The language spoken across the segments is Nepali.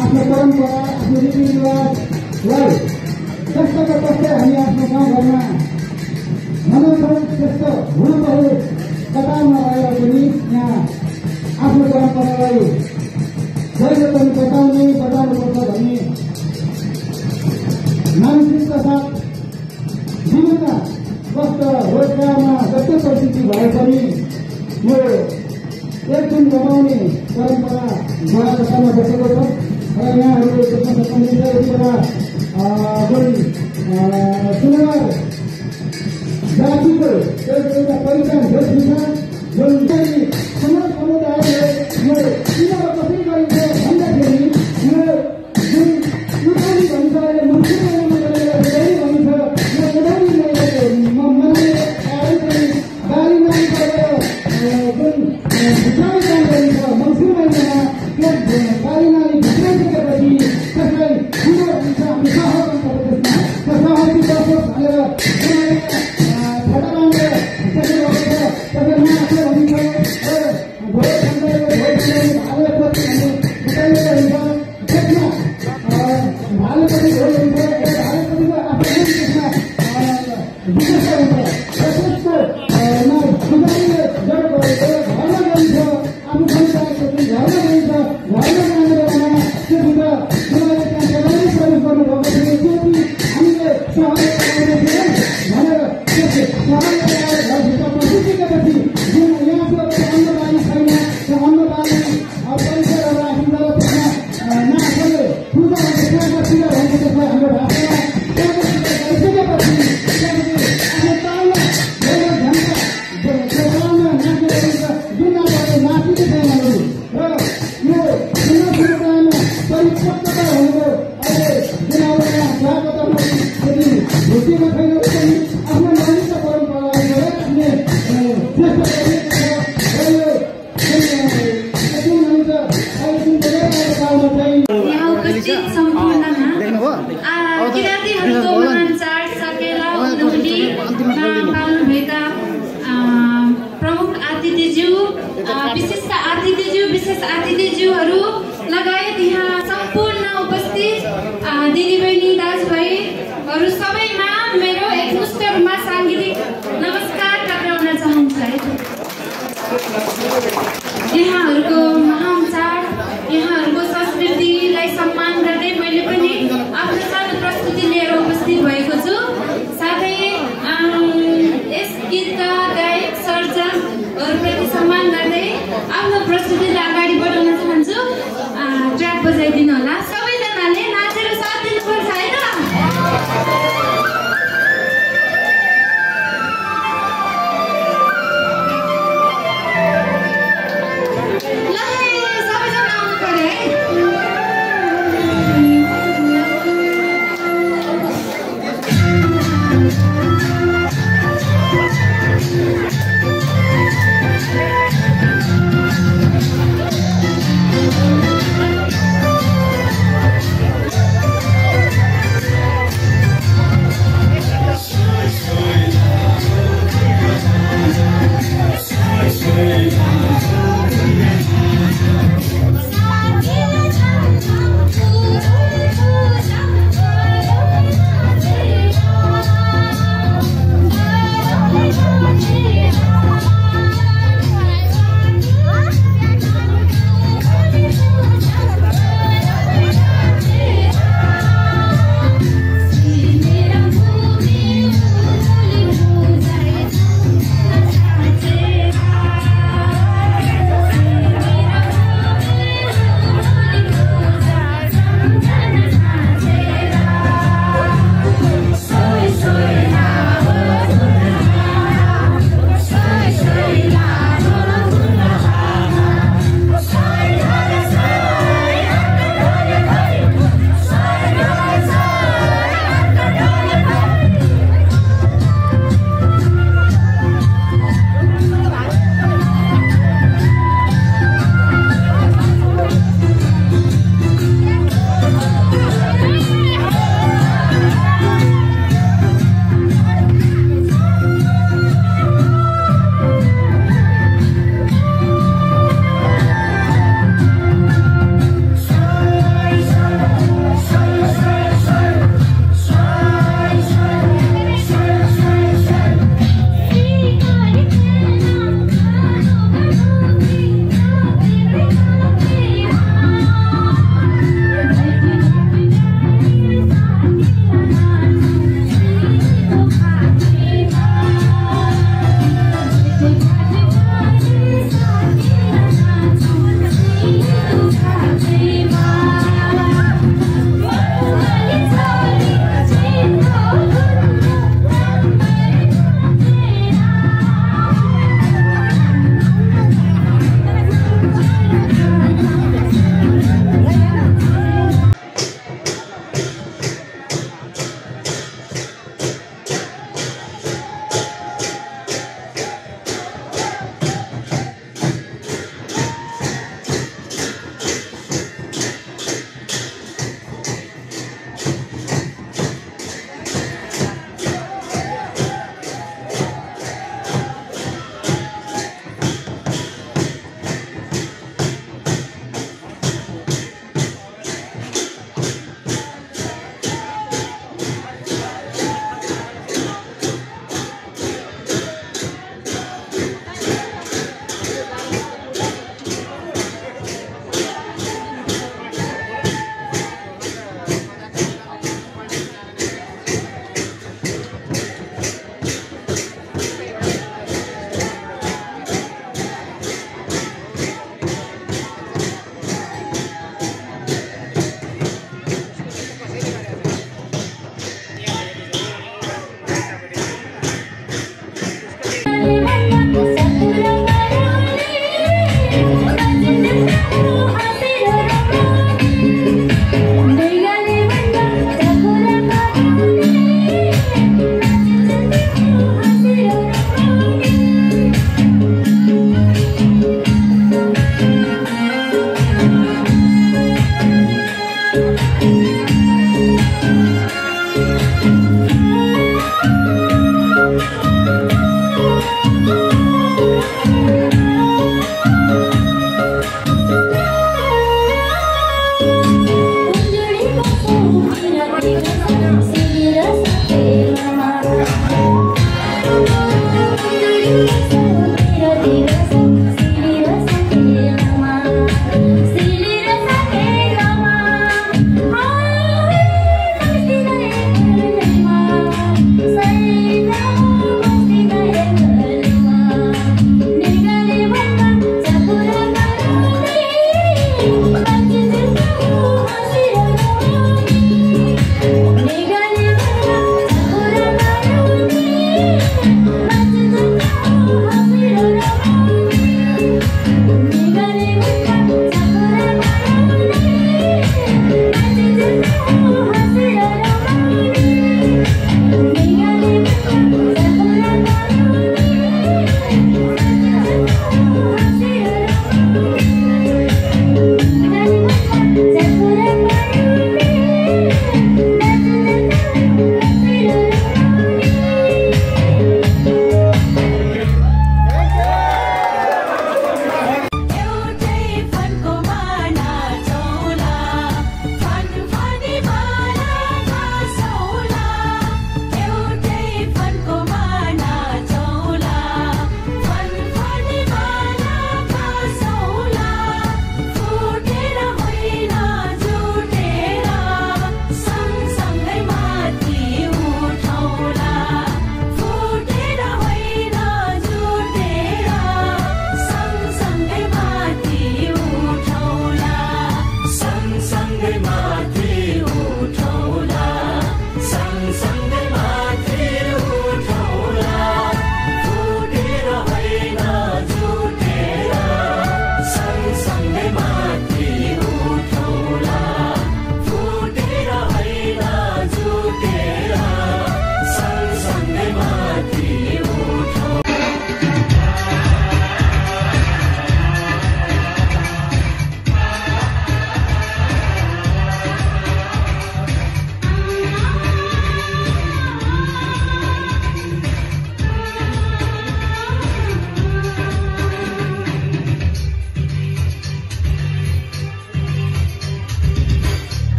आफ्नो परम्परा आफ्नो रीतिरिवाजलाई जस्ताको तस्तै हामी आफ्नो गाउँघरमा मनाउँछौँ। त्यस्तो हुनुपर्ने कतारमा रहेर पनि यहाँ आफ्नो परम्परालाई जहिले पनि बचाउनुपर्छ भन्ने मानसिकता साथ विभिन्न वस्त्र रोजगारमा जस्तो परिस्थिति भए पनि यो एक दिन रमाउने परम्परा महाराष्ट्रमा बसेको छ र यहाँहरूले देख्न सक्नुहुन्छ यति बेला जुन सुनवार जातिको एउटा पहिचान भेषभूषा जुन समाज समुदायले यो किन कसरी गरिन्छ भन्दाखेरि यो जुन उठानी भन्छ अहिले मुख्यमन्त्री भन्छ यो उठानी मनाउने बारीमा जुन भित्राइ काम गरिन्छ मङ्सिर महिनामा त्यो बारीनाली भित्राइसकेपछि त्यसलाई ठुलो हुन्छ हामी सहयोग गर्छ त्यसमा त्यो सहयोगी बसोस् भनेर फटाराले त्यसरी गरेको छ त्यसरी नआएको भनिन्छ त्यसमा भाले पनि हुन्छ त्यसमा भाले पनि त्यसमा विशेषता हुन्छ त्यसको पुजारीले जड गरेको घरमा गरिन्छ आफ्नो समुदायको घरमा गरिन्छ घरमा जाने बेलामा त्योभित्र उनीहरूले त्यहाँ बेलामै प्रवेश गर्नुभएको थियो त्यो पनि हामीले सहयोग भनेर त्यो सहयोग घरभित्र पसिसकेपछि जुन यहाँको अन्नबाली छैन त्यो अन्नबाली परिसरहरू राखिन्छ र त्यसमा नाचले पूजा हुन्छ त्यहाँतिर भन्छ त्यसलाई हाम्रो भाषामा गरिसकेपछि त्यहाँदेखि आफ्नो तालमा परिपक्वता हुनुको अहिले जुन यहाँ स्वागतमा यदि ढुकीमा छैन पनि आफ्नो मानिसका परम्परालाई राख्ने चेष्टा गरिएको छ यहाँ उपस्थित सम्पूर्णमा किराँतीहरूको महान चाड सकेला उन्हुली पाल्नुभएका प्रमुख अतिथिज्यू विशेष अतिथिज्यूहरू लगायत यहाँ सम्पूर्ण उपस्थित दिदीबहिनी दाजुभाइहरू सबैमा मेरो एकमुष्ट रूपमा साङ्गीतिक नमस्कार टक्राउन चाहन्छु। यहाँहरूको महान चाड यहाँहरूको संस्कृतिलाई सम्मान गर्दै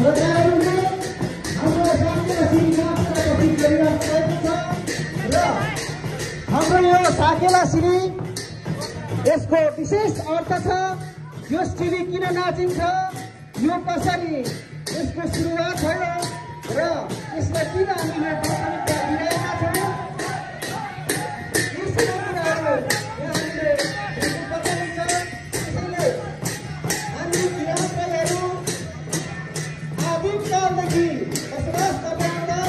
सरकारहरूले हाम्रो साकेला सिरी मात्र गठित गरिरहेको छ र हाम्रो यो साकेला सिरी यसको विशेष अर्थ छ। यो सिरी किन नाचिन्छ, यो कसरी यसको सुरुवात भयो र यसलाई किन हामीले प्राथमिकता दिएका छौँ, यी सबै कुराहरू हामीले बताइन्छ। त्यसैले हामी किराँतहरू आदिमकालदेखि बसोबास गर्दै आउँदा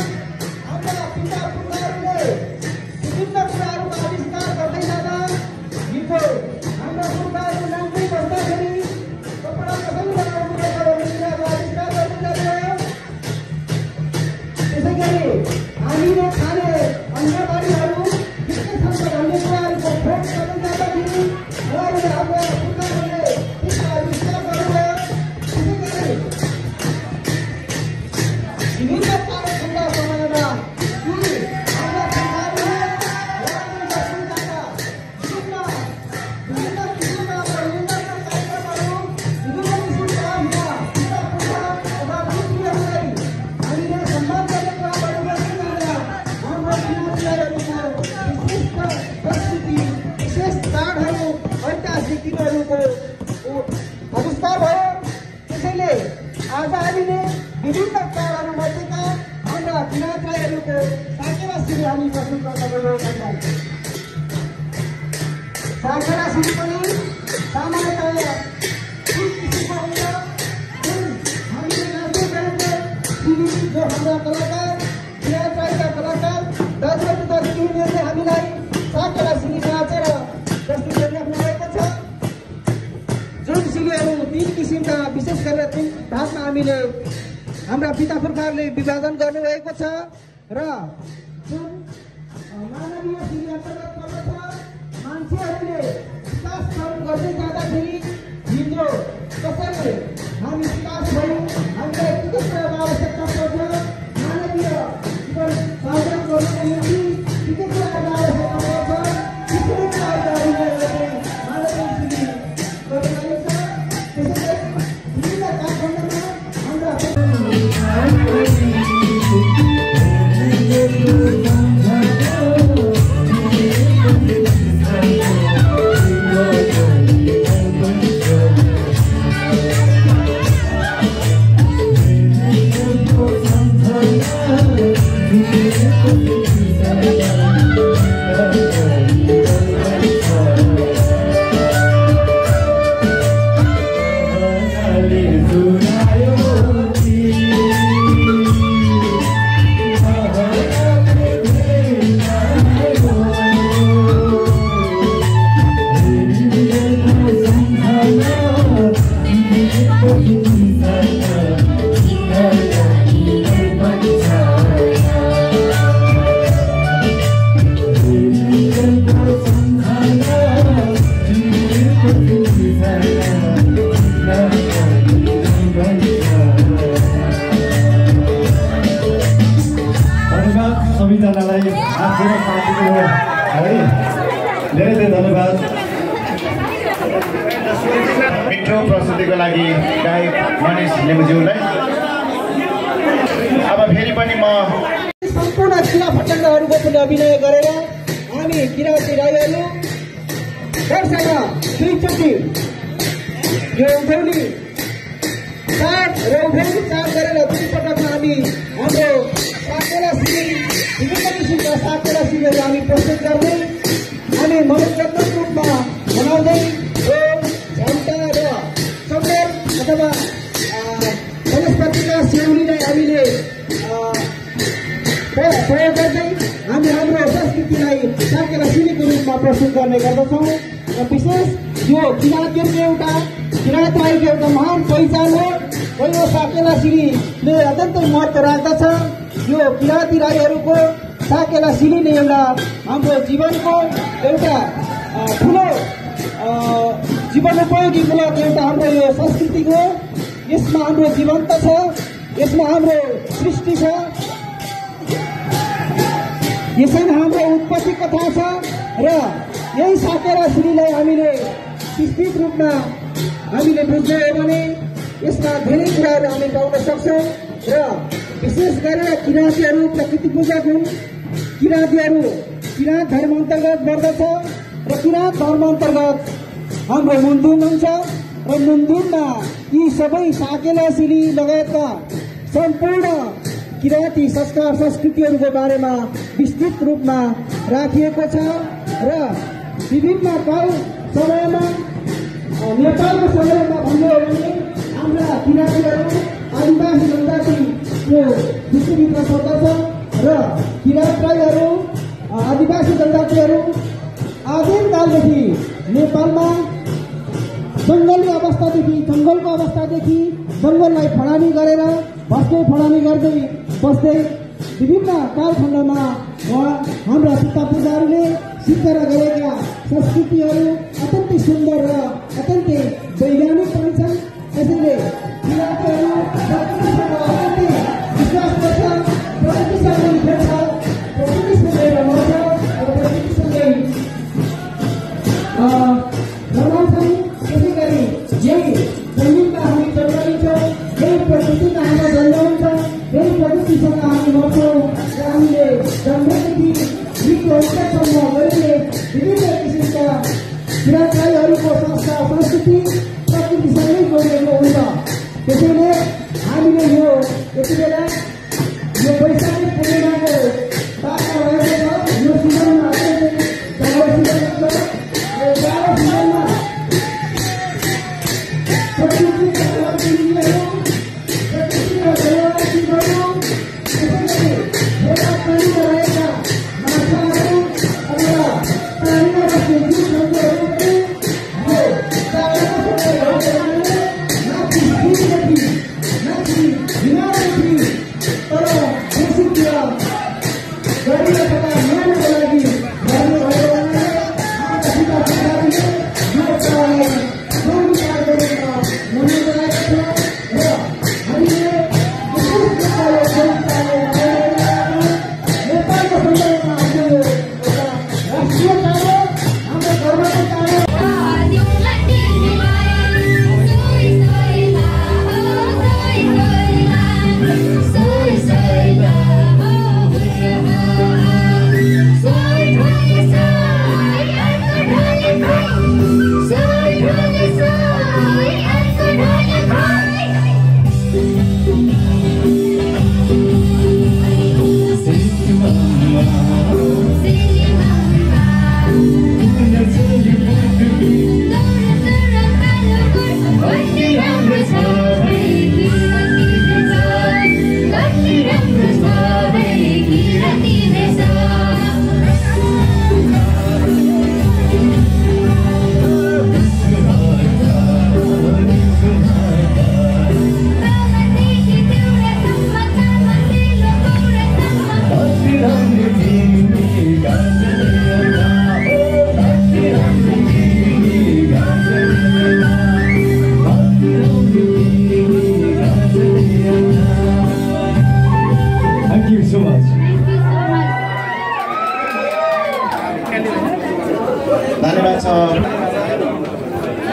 हाम्रा पिता पुर्खाहरूले विभिन्न कुराहरूको आविष्कार गर्दै जाँदा हिजो हाम्रा पुर्खाहरू नाङ्गै बस्दाखेरि कपडा कसरी लगाउनु पर्छ भन्ने कुराको आविष्कार गर्दै जाँदा त्यसै गरी हामीले खाने अन्नबालीहरू के के छन् भन्ने कुराहरूको खोज गर्दै जाँदाखेरि उहाँहरूले हाम्रा पुर्खाहरूले त्यसको आविष्कार गर्नुभयो। त्यसै गरी विभिन्न कार्यक्रमका समयमा यी हाम्रा पुर्खाहरूले विभिन्न किसिमका मनोरञ्जनका कार्यक्रमहरू विभिन्न किसिमका हाम्रा पिता पुर्खा तथा पुत्रीहरूलाई हामीले सम्मान गर्ने कुराहरू गर्दै जाँदा हाम्रो किराँतीहरूको विशिष्ट संस्कृति, विशेष चाडहरू, ऐतिहासिक दिनहरूको आविष्कार भयो। त्यसैले आज हामीले विभिन्न चाडहरू मध्येका हाम्रा किराँतीहरूको साकेला सिरी हामी प्रस्तुत गर्न गइरहेका छौँ। साकेला सिरी पनि सामान्यतया कुन किसिमको हुन्छ, जुन हामीले नाच्दै गरेको सिरी जो हाम्रा कलाकार किराँतीका कलाकार दाजु दिदीहरूले हामीलाई साकेला सिरी नाचेर प्रस्तुत गरिराख्नु भएको छ। जुन सिरीहरू 3 किसिमका विशेष गरेर 3 भागमा हामीले हाम्रा पिता पुर्खाहरूले विभाजन गर्नुभएको छ र जुन मानवीय सिरी अन्तर्गत पर्दछ। मान्छेहरूले विकास गर्दै जाँदाखेरि हिजो कसरी हामी विकास भयौँ, हामीलाई के के कुराको आवश्यकता पर्छ, मानवीय जीवन साधन गर्नको निम्ति के के कुराको आवश्यकता पर्छ, ती सबै कुराहरू हामीले मानवीय सिरी गर्ने गरिन्छ। त्यसैले विभिन्न काठमाडौँमा हाम्रा सबैजनालाई आफ्नो साथीको है धेरै धेरै धन्यवाद। मिठो प्रस्तुतिको लागि गायक मनिष लेम्बुज्यूलाई। अब फेरि पनि म सम्पूर्ण किरा फटाङ्गाहरूको पनि अभिनय गरेर हामी किराँती राईहरू वर्षमा 2 चोटि यो उभौली चाड र उभौली चाड गरेर 2 पटकमा हामी हाम्रो साकेला सिरी विभिन्न किसिमका साकेला सिरीहरू हामी प्रस्तुत गर्दै हामी मनोरञ्जक रूपमा मनाउँदै झन्टा र चन्दर अथवा वनस्पतिका सेउलीलाई हामीले प्रयोग गर्दै हामी हाम्रो संस्कृतिलाई साकेला सिरीको रूपमा प्रस्तुत गर्ने गर्दछौँ। र विशेष यो किराँतीहरूको एउटा किराँत राईको एउटा महान पहिचान हो र यो साकेला सिरीले अत्यन्तै महत्त्व राख्दछ। यो किराँती राईहरूको साकेला सिरी नै एउटा हाम्रो जीवनको एउटा ठुलो जीवनोपयोगीमूलक एउटा हाम्रो यो संस्कृति हो। यसमा हाम्रो जीवन्त छ, यसमा हाम्रो सृष्टि छ, यसैमा हाम्रो उत्पत्ति कथा छ र यही साकेला सिरीलाई हामीले विस्तृत रूपमा हामीले बुझ्ने हो भने यसमा धेरै कुराहरू हामी पाउन सक्छौँ र विशेष गरेर किराँतीहरू प्रकृति पूजक हुन्। किराँतीहरू किराँत धर्म अन्तर्गत पर्दछ र किराँत धर्म अन्तर्गत हाम्रो मुन्धुम हुन्छ र मुन्धुममा यी सबै साकेला सिली लगायतका सम्पूर्ण किराँती संस्कार संस्कृतिहरूको बारेमा विस्तृत रूपमा राखिएको छ र विभिन्न काल समयमा नेपालको समयमा भन्नु हो भने हाम्रा किराँतीहरू आदिवासी जनजातिको दृष्टिभित्र पर्दछ र किराँत राईहरू आदिवासी जनजातिहरू आदिमकालदेखि नेपालमा जङ्गलको अवस्थादेखि जङ्गललाई फडानी गरेर फडानी गर्दै बस्दै विभिन्न कालखण्डमा हाम्रा पिता पूजाहरूले सिद्ध गरेका संस्कृतिहरू अत्यन्तै सुन्दर र अत्यन्तै वैज्ञानिक पनि छन्। यसैले किराँतीहरू प्रकृतिसँग अत्यन्तै विश्वास गर्छ, प्रकृतिसँग खेल्छ, प्रकृतिसँगै रमाउँछ र प्रकृतिसँगै रमाउँछन्। त्यसै गरी यही जमिनमा हामी जन्मिन्छौँ, यही प्रकृतिमा हाम्रो जन्म हुन्छ, यही प्रकृतिसँग हामी मर्छौँ र हामीले जन्मेदेखि मृत्यु अन्तसम्म गरिने विभिन्न किसिमका किराँत राईहरूको संस्कार संस्कृति प्रकृतिसँगै जोडिएको हुन्छ। त्यसैले हामीले यो यति बेला यो वैशाखी पूर्णिमाको बाटो रहेको छ। यो सिजनमा अत्यन्तै जाडो सिजन छ र जाडो सिजनमा प्रकृतिका प्रतिनिधिहरू प्रकृतिका सेवार्थीहरू त्यसैगरी भेला पानीमा रहेका माछाहरू अथवा पानीमा बस्ने जीव-जन्तुहरू पनि यो जाडोको समयमा माथि हिमालदेखि तर देशतिर गरिने तथा न्यायको लागि गर्ने भएको हुनाले हाम्रा पिता पुर्खाहरूले यो चाडलाई गौरी चाडको रूपमा मनाउँदै आएको छ र हामीले विशेष प्रकारले गौरी चाडलाई नेपालको सन्दर्भमा हाम्रो एउटा राष्ट्रिय चाड हो, हाम्रो धर्मको चाड हो। धन्यवाद छ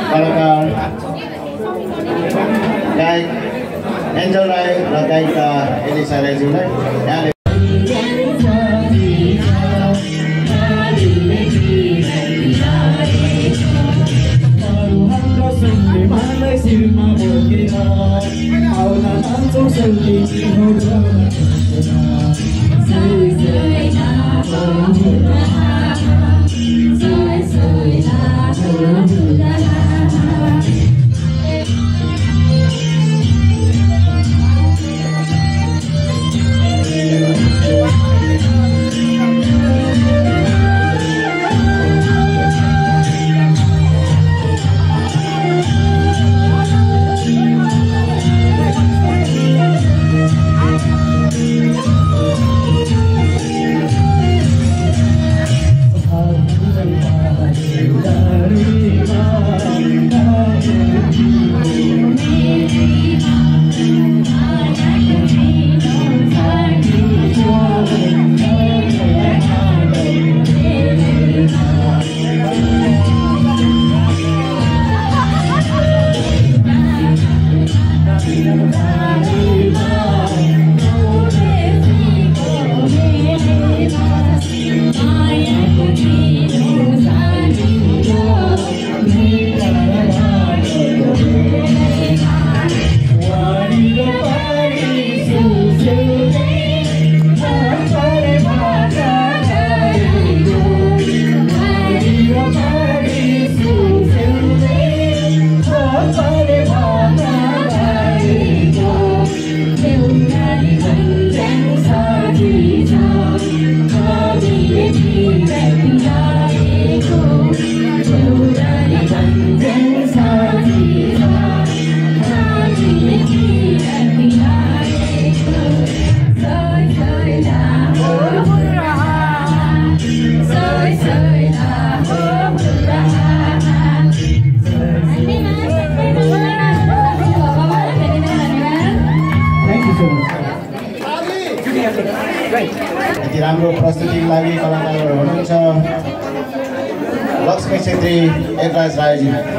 कलाकार गायक एन्जल राई र गायिका एलिसा राईज्यूलाई। यहाँले यति राम्रो प्रस्तुतिको लागि कलाकारहरू हुनुहुन्छ लक्ष्मी छेत्री, एकराज रायजी।